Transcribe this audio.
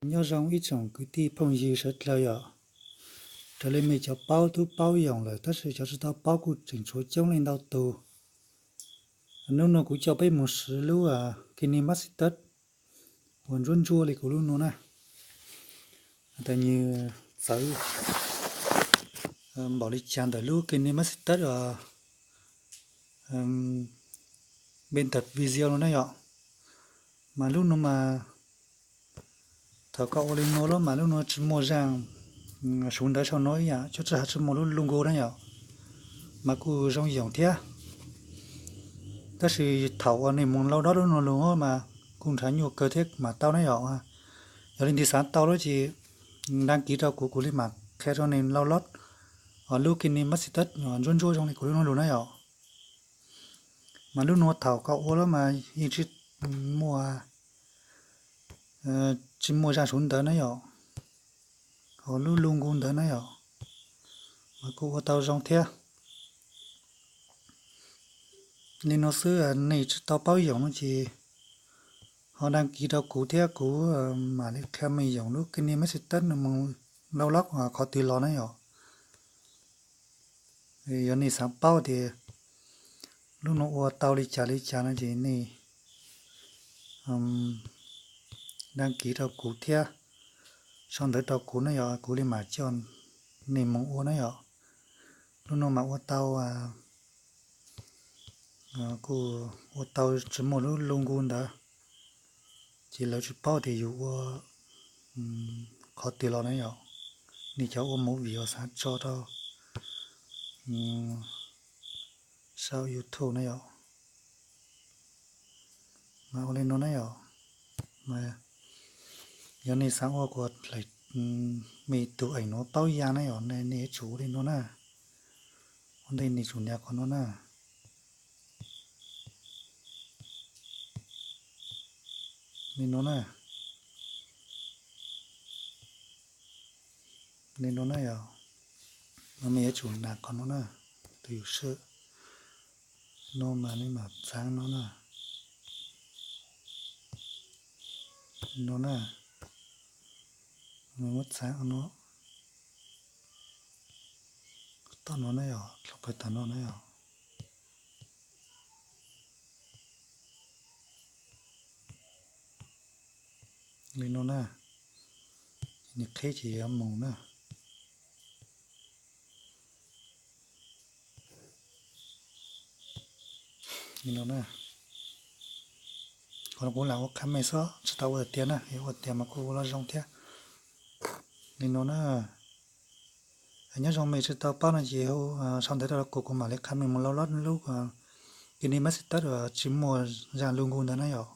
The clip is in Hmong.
Nyob zoo ib tsoom kwv tij phooj ywg sawv dlawg yom. Raws li mej cov paub tub paub yoom lawm tab sis cov tsis tau paub kuj tseem tshuav coob leej ntau tus. Hnub no kuv coj peb mus siv lub Kini Master uas ntsuab ntsuab li kuv lub no na. Has tas nws txawv npaum li cas ntawm lub Kini Master uas npe ntawm video no na yom. Mas lub no mas thaum koj ua li no lawm mas lub no tsis muaj zaj suv ntawv sau no ib yam, cov tsis has tsis muaj lub logo na yom. Mas kuj zoo yoom thiab. Tab sis thaum uas nej mus lau lab lub no lug mas kuj nrhav nyuaj kawg thiab mam tau na yom. Yog li nej xav tau lawm ces đăng ký rau kuv, kuv li mam qhia rau nej lau lab lub Kini Master ntsuab ntsuab zoo li kuv lub no lug na yom. Mas lub no thaum koj ua lawm mas yeej tsis muaj, tsis muaj zaj suv ntawv na yom, ho lub logo ntawv na yom. Mas kuj ua tau zoo thiab. Li no xwb, nej tsis tau paub yoom no ces ho đăng ký rau kuv thiab kuv mam li qhia mej yoom lub Kini Master no mus lau lab qhov twg los na yom. Yog nej xav paub tias lub no ua tau li cas li cas no ces nej đăng ký rau kuv thiab sau ntawv rau kuv na yom, kuv li mam coj nej mus ua na yom. Lub no mas ua tau, kuj ua tau tsis muaj lub logo ntawd, ces lawv tsis paub tias yus ua qhov twg los na yom. Nej cov ua movie uas xav tso rau saum YouTube na yom. Mas ua li no na yom. Mas yog nej xav ua kuas mej tus eem no paub ya na yom, nej yuav tsum ua li no na. Ua ntej nej tsum nias qhov no na. Li no na. Li no na yom. Mas mej yuav tsum nias qhov no na, tus yus sab no mas mej mam txhaav no na. Li no na. Mej muab txhaav no, tom no na yom, dlhau plaws tom no na yom. Li no na. Nws qheb ces yuav mus na. Li no na. Qhov no kuv lam ua qha mej xwb, tsis tau ua tiag tiag na, yog ua tiag mas kuj ua loj zoo thiab. Li no na. Nyob zoo mej tsis tau paub no ces hu sau ntawv rau kuv, kuv mam li qha mej mus lau lab lub Kini Master uas tsis muaj zaj logo ntawd na yom.